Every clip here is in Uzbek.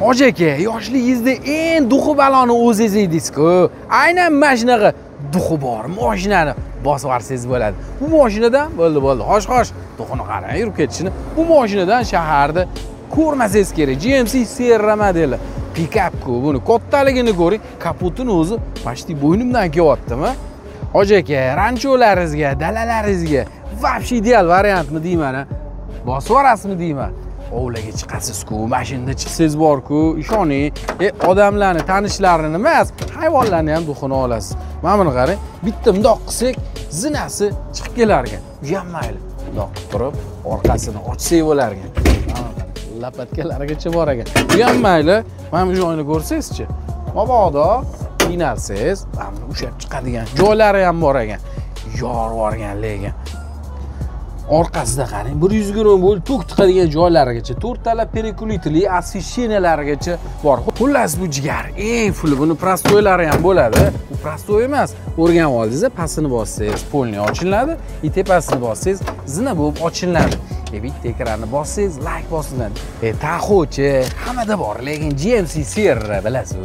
Hoji aka, yoshligingizda eng duxi baloni o'zingiz edingiz-ku. Aynan mana shunaqa duxi bor mashinani bosib yuborsangiz bo'ladi. Bu mashinadan bo'ldi, bo'ldi. Xo'sh, duxini qarang, yurib ketishini. Bu mashinadan shaharda ko'rmasangiz kerak. GMC Sierra modeli. Pikap-ku, buni kattaligini ko'ring, kapotini o'zi почти bo'ynimdan kelyaptimi? Hoji aka, rancholaringizga, dalalaringizga вообще ideal variantmi deyman, ha? Bosib yuborasizmi deyman. Ovlaga chiqasiz-ku, mashinada chiqsangiz bor-ku, ishoning, odamlarni, tanishlarini emas, hayvonlarni ham duxini olasiz. Mana buni qarang, bitta bundoq qilsak, zinasi chiqib kelar ekan. U ham mayli. Bundoq qilib turib, orqasini ochsak bo'lar ekan. Lapatkalargacha bor ekan. Bu ham mayli. Mana bu joyini ko'rsangizchi, mabodo qiynalsangiz, mana buni ushlab chiqadigan joylari ham bor ekan. Yorib yuborgan lekin. Orqasida qarang, 120 volt tok tiqadigan joylarigacha, to'rttala perekulitli osvещениялarigacha bor. Xullas bu jigar eng fuli, buni prostoylari ham bo'ladi. Bu prostoy emas, o'rganib oldingiz, pastini bossangiz polni ochiladi, tepasini bossangiz zina bo'lib ochiladi. Bitta ekranni bossangiz like bosiladi. Tahoe-chi hammada bor, lekin GMC Sierra bilasiz,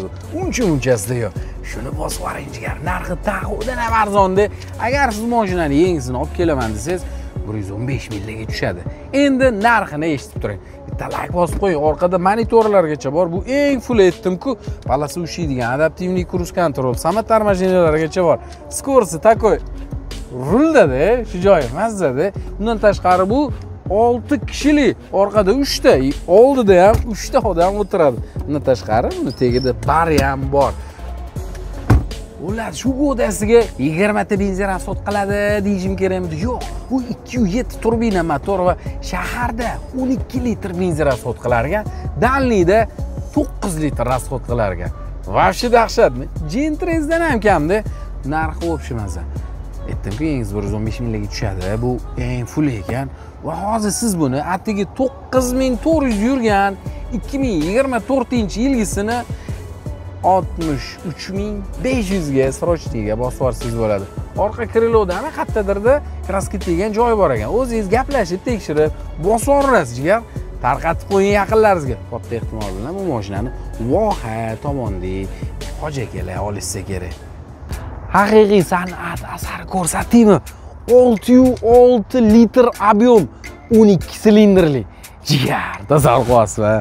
uncha munchasida yo'q. Shuni bosib yuboring jigar, narxi Tahoedan ham arzonda. Agar siz mashinani yangisini olib kelaman desangiz 115 mingga tushadi. Endi narxini eshitib turing. Bitta like bosib qo'ying. Orqada monitorlargacha bor. Bu eng full aytdim-ku, balasi ushlaydigan adaptivniy kruiz kontrol, samotormozheniyalargacha bor. Skorsi takoy rulda-da, shu joyi mazzada. Undan tashqari bu 6 kishilik, orqada 3 ta, oldida ham 3 ta odam o'tiradi. Undan tashqari buni tagida bar ham bor. Ular shu godasiga 20 ta benzin rasxod qiladi deyishim kerakmidi? Yo'q, bu 2.7 turbina motor va shaharda 12 litr benzin rasxod qilar ekan, Dalniyda 9 litr rasxod qilar ekan. Вообще dahshatmi? Gentrezdan ham kamda. Narxi вообще maza. Aytdim-ku, yangiz 115 mingga tushadi. Bu eng full ekan. Va hozir siz buni atigi 9400 yurgan 2024-yilgisini 63500 ga srochniga bosib yuborsangiz bo'ladi. Orqa kriloda ham qayerdadirda kraska tegan joyi bor ekan. O'zingiz gaplashib, tekshirib, bosib yuborasiz jigar. Tarqatib qo'ying yaqinlaringizga. Katta ehtimol bilan bu mashinani Voha tomondagi hoji akalar olishsa kerak. Haqiqiy san'at asari ko'rsatdingmi? 6.6 litr ob'yom, 12 silindrli. Jigar, tasavvur qilasizmi?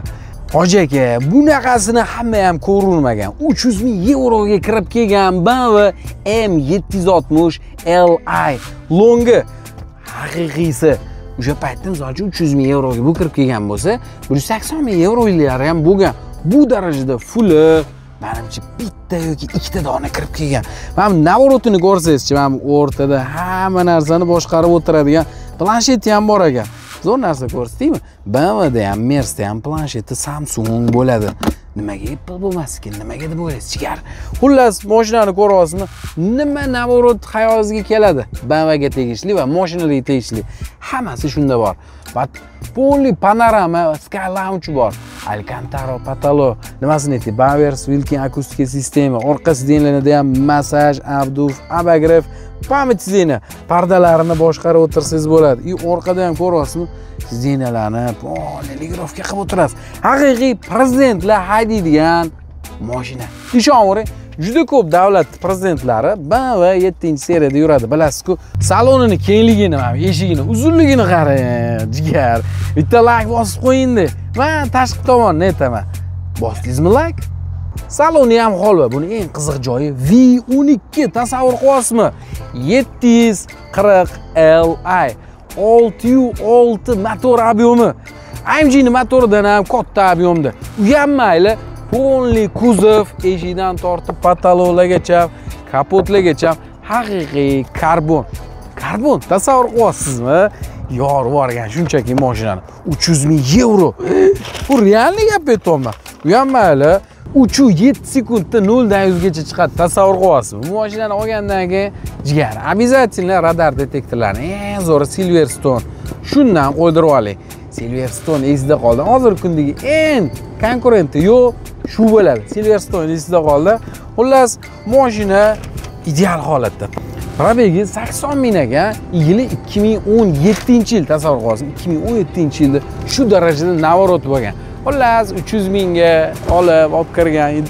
Hoji aka, bunaqasini hamma ham ko'rulmagan. 300 ming yevroga kirib kelgan BMW M760 Li Longi haqiqiysi. O'sha paytda misol uchun 300 ming yevroga bu kirib kelgan bo'lsa, 180 ming yevroliklari ham bo'lgan. Bu darajada fuli menimcha bitta yoki ikkita dona kirib kelgan. Mana bu navorotini ko'rsangizchi, mana bu o'rtada hamma narsani boshqarib o'tiradigan plansheti ham bor ekan. Zo'r narsa ko'rsatdingmi? BMWda ham, Mercedes ham plansheti Samsung bo'ladi. Nimaga Apple bo'lmasin, nimaga deb o'ylaysiz, jigar? Xullas, mashinani ko'ryapsizmi? Nima navorot xayolingizga keladi? BMWga tegishli va mashinalarga tegishli. Hammasi shunda bor. Polni panorama, Sky Lounge bor. Alcantara patalo, nimasini aytdik? Bowers Wilkins akustika sistema, orqa sidenlarida ham massaj, abduf, abogref, pamять sidenya, pardalarini boshqarib o'tirsangiz bo'ladi. I orqada ham ko'ryapsizmi? Sidenyalarni polni ligirovka qilib o'tirasiz. Haqiqiy prezidentlar haydaydigan mashina. Ishonavering, juda ko'p davlat prezidentlari BMW 7-seriyada yuradi, bilasiz-ku. Salonini kengligini, mana eshigini uzunligini qarang, jigar. Bitta like bosib qo'ying-da. Men tashqi tomonni aytaman. Bosdingizmi like? Saloni ham holva. Buni eng qiziq joyi V12 tasavvur qilyapsizmi? 740 Li 6.6 motor ob'yomi. AMG'ni motoridan ham katta ob'yomda. U ham mayli, polni kuzov, eshikdan tortib patologlargacha, kapotlargacha haqiqiy karbon. Karbon tasavvur qilyapsizmi? Yorib yuborgan shunchaki mashinani 300 ming yevro. Bu realniy gap aytyapman. U ham mayli, 3.7 sekundda 0 dan 100 gacha chiqadi. Tasavvur qilyapsizmi? Bu mashinani olgandan keyin jigar, обязательно radar detektorlarni eng zo'ri Silverstone shundan qo'ydirib oling. Silverstone esida qoldi. Hozirgi kundagi eng konkurenti yo'q, shu bo'ladi. Silverstone esida qoldi. Xullas, mashina ideal holatda. Probegi 80 ming ekan, yili 2017-yil, tasavvur qilasizmi? 2017-yilda shu darajada navorot bo'lgan. Xullas 300 mingga olib kirgan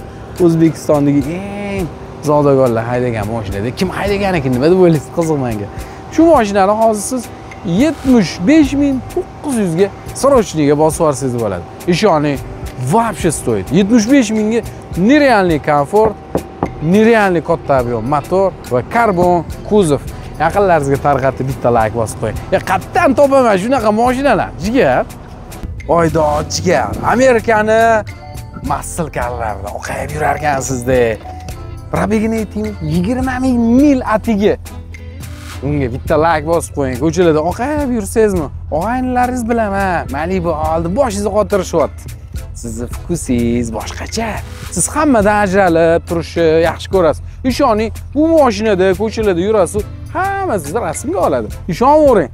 O'zbekistondagi eng zodagonlar haydagan mashinada. Kim haydagan ekan, nima deb o'ylaysiz? Qiziq menga. Shu mashinani hozir siz 75 900 ga срочный ga bosib yuborsangiz bo'ladi. Ishoning, вообще стоит. 75 mingga нереальный комфорт, нереальный katta объем motor va karbon kuzov. Yaqinlaringizga tarqatib bitta layk bosib qo'ying. Ya qayerdan topaman shunaqa mashinalar, jigar? Oydo jigar. Amerikani muscle carlarida oqayib yurar ekansizda. Пробег ini ayting, 20 ming mil atigi. Unga bitta layk bosib qo'ying. Ko'chalarda oqayib yursangizmi? Og'aynilaringiz bilan ha, Malibu oldi, boshingizni qotirishyapti. Sizni вкус ingiz boshqacha. Siz hammadan ajralib turishni yaxshi ko'rasiz. Ishoning, bu mashinada ko'chalarda yurasiz, hamma sizni rasmga oladi. Ishonavering.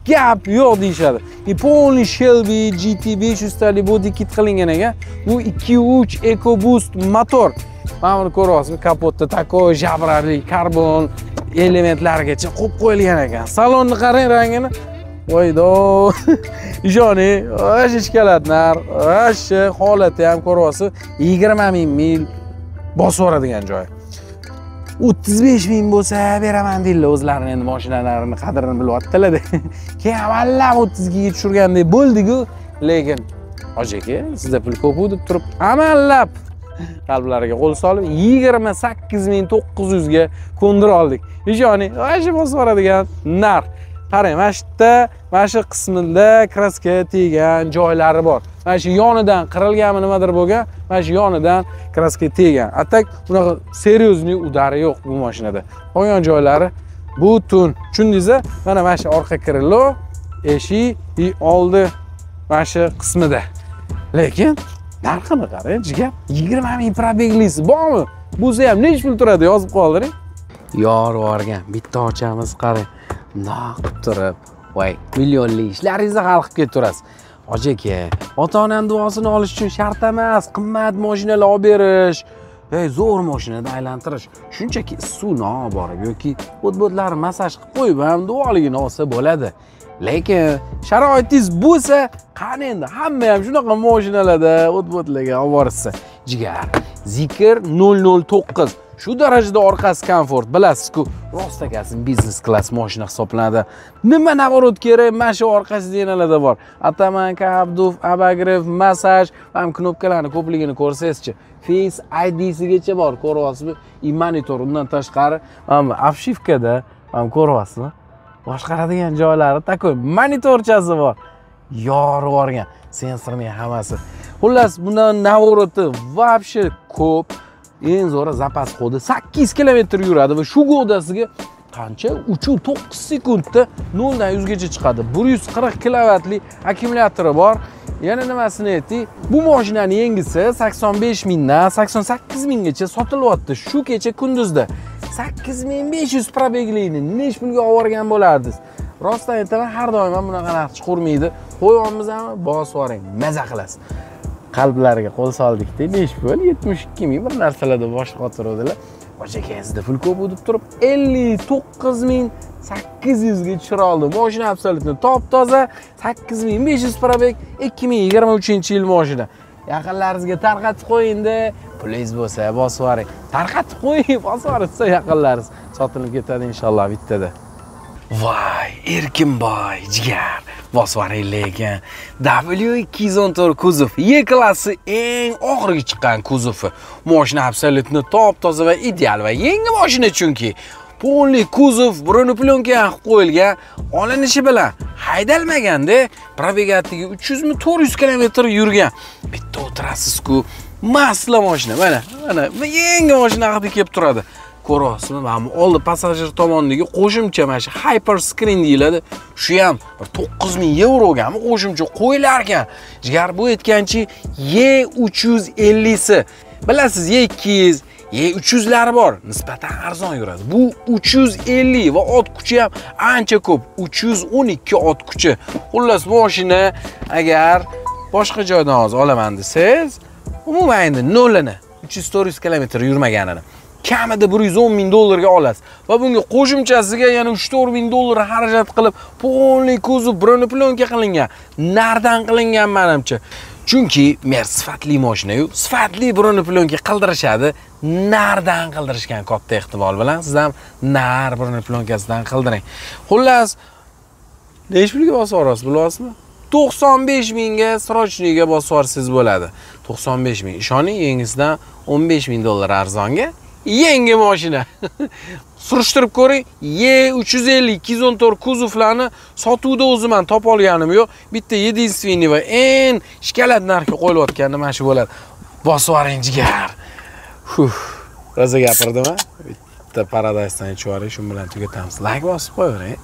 Gap yo'q deyishadi. И полный Shelby GT 500 talik body kit qilingan ekan. Bu 2.3 EcoBoost motor. Mana buni ko'ryapsizmi? Kapotda такой jabrali karbon elementlarigacha qo'yib qo'yilgan ekan. Salonni qarang rangini. Voydo. Ishoning, o'sha ishkalatlar, o'sha holati ham ko'ryapsiz. 20 ming mil bosib yuboradigan joy. 35 ming bo'lsa beraman deydilar, o'zlarini endi mashinalarini qadrini bilyaptilar. Keyin avvallab 30 ga tushirgandek bo'ldi-ku, lekin hoji aka, sizda pul ko'p deb turib, amallab qalblariga qo'l solib 28 900 ga ko'ndira oldik. Ishoning, o'sha bosib yuboradigan narx. Qarang, mana shu yerda, mana shu qismida краска tegan joylari bor. Mana shu yonidan qirilganmi nimadir bo'lgan, mana shu yonidan краска tegan. А так unaqa серьезный удар i yo'q bu mashinada. Qolgan joylari butun. Tushundingiz? Mana shu orqa крыло, eshik и oldi mana shu qismida. Lekin narxini qarang, jigar. 20 ming пробег lisi bormi? Bo'lsa ham nechi pul turadi, yozib qoldiring. Yorib yuborgan. Bitta ochamiz, qarang. Bundoq qilib turib, voy, millionli ishlaringizni hal qilib ketaverasiz. Hoji aka, ota-onam duosini olish uchun shart emas, qimmat mashinalar olib berish, ey zo'r mashinada aylantirish. Shunchaki issiq olib borib yoki o't-bo'tlarni massaj qilib qo'yib ham duoligini olsa bo'ladi. Lekin sharoitingiz bo'lsa, qani endi hamma ham shunaqa mashinalarda o't-bo'tlarga olib borishsa. Jigar, Zeekr 009 shu darajada orqasi komfort, bilasiz-ku, rost akasin biznes klass mashina hisoblanadi. Nima наворот kerak, mana shu orqa сиденья larda bor. Оттоманка, обдув, обогрев, massaj, ham knopkalarni ko'pligini ko'rsangizchi. Face IDsigacha bor, ko'ryapsizmi? И monitor, undan tashqari, mana обшивка da, mana ko'ryapsizmi? Boshqaradigan joylari такой monitorchasi bor. Yorib yuborgan sensorning hammasi. Xullas, bundan наворот i вообще ko'p. Eng zo'ri запас ход i 8 kilometr yuradi va shu godasiga qancha 3.9 sekundda 0 dan 100 gacha chiqadi. 140 kilovatli akkumulyatori bor. Yana nimasini aytdik? Bu mashinani yangisi 85 mingdan 88 minggacha sotilyapti shu kecha kunduzda. 8500 пробег lini nech pulga olib yuborgan bo'lardingiz? Rostdan aytaman, har doim ham bunaqa narx chiqurmaydi. Qo'yyapmizmi? Bosib yuboring, maza qilasiz. Qalblariga qo'l soldikda, nech pul? 72 ming bir narsalarda bosh qotiruvdilar. Hoji aka, sizda pul ko'p deb turib 59 800 ga tushira oldi. Mashina абсолютно top toza, 8500 пробег, 2023-yil mashina. Yaqinlaringizga tarqatib qo'ying-da, pulingiz bo'lsa bosib yuboring. Tarqatib qo'ying, bosib yuborsa yaqinlaringiz sotilib ketadi inshaalloh bittada. Voy, Erkinboy, jigar, bosib yuboring lekin. W214 kuzov, E klassi eng oxirgi chiqqan kuzovi. Mashina абсолютно top toza va ideal va yangi mashina chunki. Полный kuzov, бронеплёнка ham qilib qo'yilgan. Olinishi bilan haydalmaganda, пробег atiga 300 mi 400 kilometr yurgan. Bitta o'tirasiz-ku, масла mashina. Mana, mana yangi mashina hidi kelib turadi. Ko'ryapsizmi? Mana bu oldi passajir tomondagi qo'shimcha mana shu hyper screen deyiladi. Shu ham bir 9000 yevrogami qo'shimcha qo'yilar ekan. Jigar, bu aytganchi E350si. Bilasiz, E200, E300lari bor, nisbatan arzon yuradi. Bu 350 va ot kuchi ham ancha ko'p, 312 ot kuchi. Xullas, mashina agar boshqa joydan hozir olaman desangiz, umuman endi nolini 300-400 kilometr yurmaganini kamida 110 ming dollarga olasiz va bunga qo'shimchasiga yana 3-4 ming dollar xarajat qilib, полный kuzov бронеплёнка qilingan, nardan qilingan manimcha. Chunki Merc sifatli mashina-yu, sifatli бронеплёнка qildirishadi. Nardan qildirishgan katta ehtimol bilan. Siz ham nar бронеплёнка sidan qildiring. Xullas, necha pulga bosib yuborasiz, bilasizmi? 95 mingga срочный ga bosib yuborsangiz bo'ladi. 95 ming. Ishoning, yengisidan 15 ming dollar arzonga yangi mashina. Surishtirib ko'ring, E350 214 kuzovlarni sotuvda o'zim ham topa olganim yo'q. Bitta единственный va eng shkalat narxga qo'yilayotgani mana shu bo'ladi. Bosib yuboring jigar. Huh, rosa gapirdim-a? Bitta Paradise'dan ichib yuboring, shu bilan tugatamiz. Like bosib qo'yavering.